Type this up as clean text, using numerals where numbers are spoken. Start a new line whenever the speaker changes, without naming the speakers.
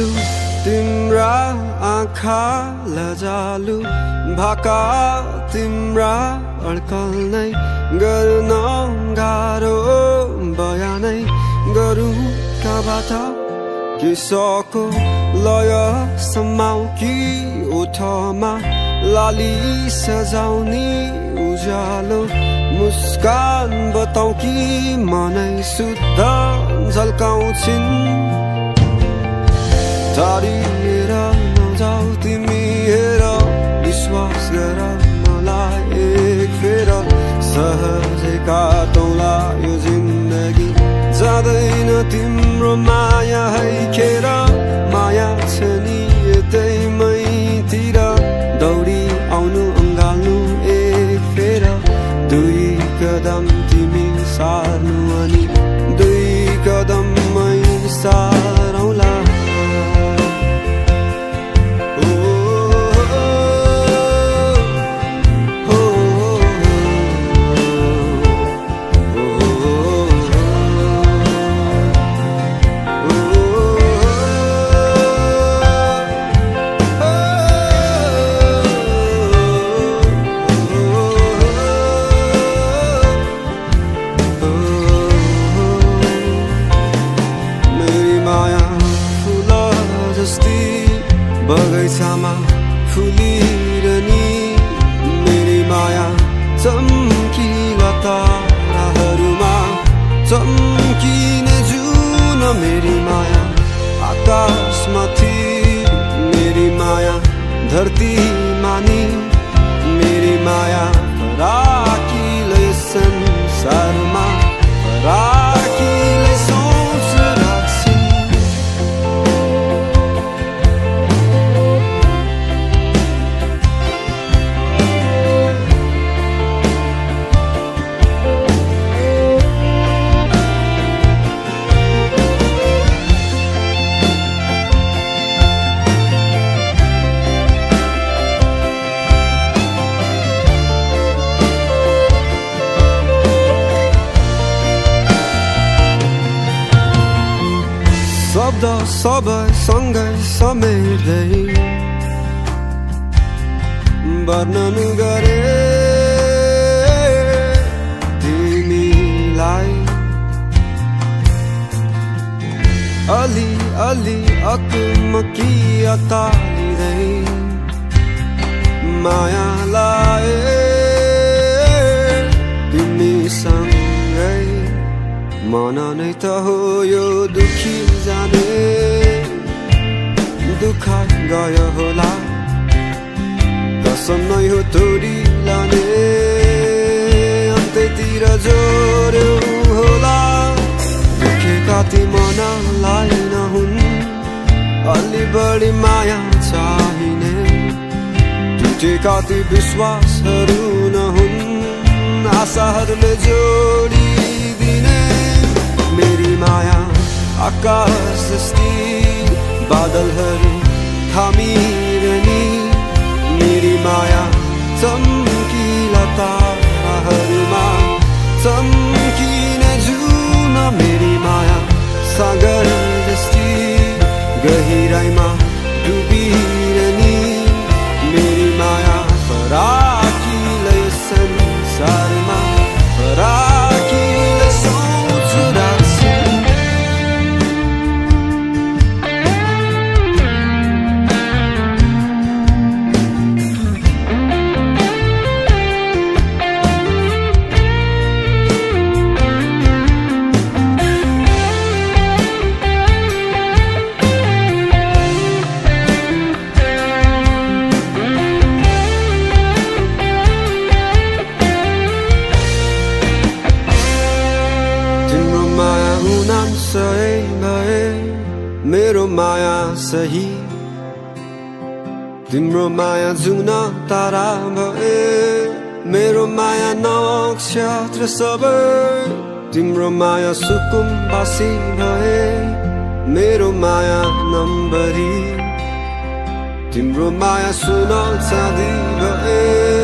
लजालु तिम्रा आँखा लजालु भाका तिम्रा अड्कल नै गर्न गाह्रो बयानै गरौँ कहाँबाट किसको लय समाउ कि ओठमा लाली सजाउने उज्यालो मुस्कान बताउ कि मनै शुद्ध झल्काउँछिन् टाढिएर नजाऊ तिमी हेर विश्वास गर मलाई एक फेर सहजै काटौँला यो जिन्दगी जाँदैन तिम्रो माया है खेर माया छ नि यतै मैतिर दौडी आउनु अँगाल्नु एक फेर दुई कदम तिमी सार्नु अनि दुई कदम मै सारौँला बगैँचामा फुलिरहने मेरी माया चम्किला ताराहरूमा चम्किने जुन मेरी माया आकाशमाथि मेरी माया धरतीमा नि मेरी माया फराकिलै संसारमा फराकिलै सोच राख्छिन् शब्द सबै सँगै समेट्दै वर्णन गरे तिमीलाई अलि अलि अकमकी अतालिँदै माया लाए तिमीसँगै मन नै त हो यो दुखी जाने दुखाइ गयो होला कसम नै हो तोडी लाने अन्त्यतिर जोड्यो होला दुखेका ती मनलाई नहुन् अलि बढी माया चाहिने टुटेका ती विश्वासहरू नहुन् आशाहरूले जोडिदिने मेरी माया आकाश जस्ती बादलहरू थामिरहने मेरी माया चम्किला ताराहरूमा चम्किने जुन मेरी माया सागर जस्ती गहिराइमा डुबिरहने मेरी माया फराकिलै संसारमा फराकिलै सोच राख्छिन् मेरो माया सही तिम्रो माया जुन तारा भए मेरो माया नक्षत्र सबै तिम्रो माया सुकुम्बासी भए मेरो माया नम्बरी तिम्रो माया सुन चाँदी भए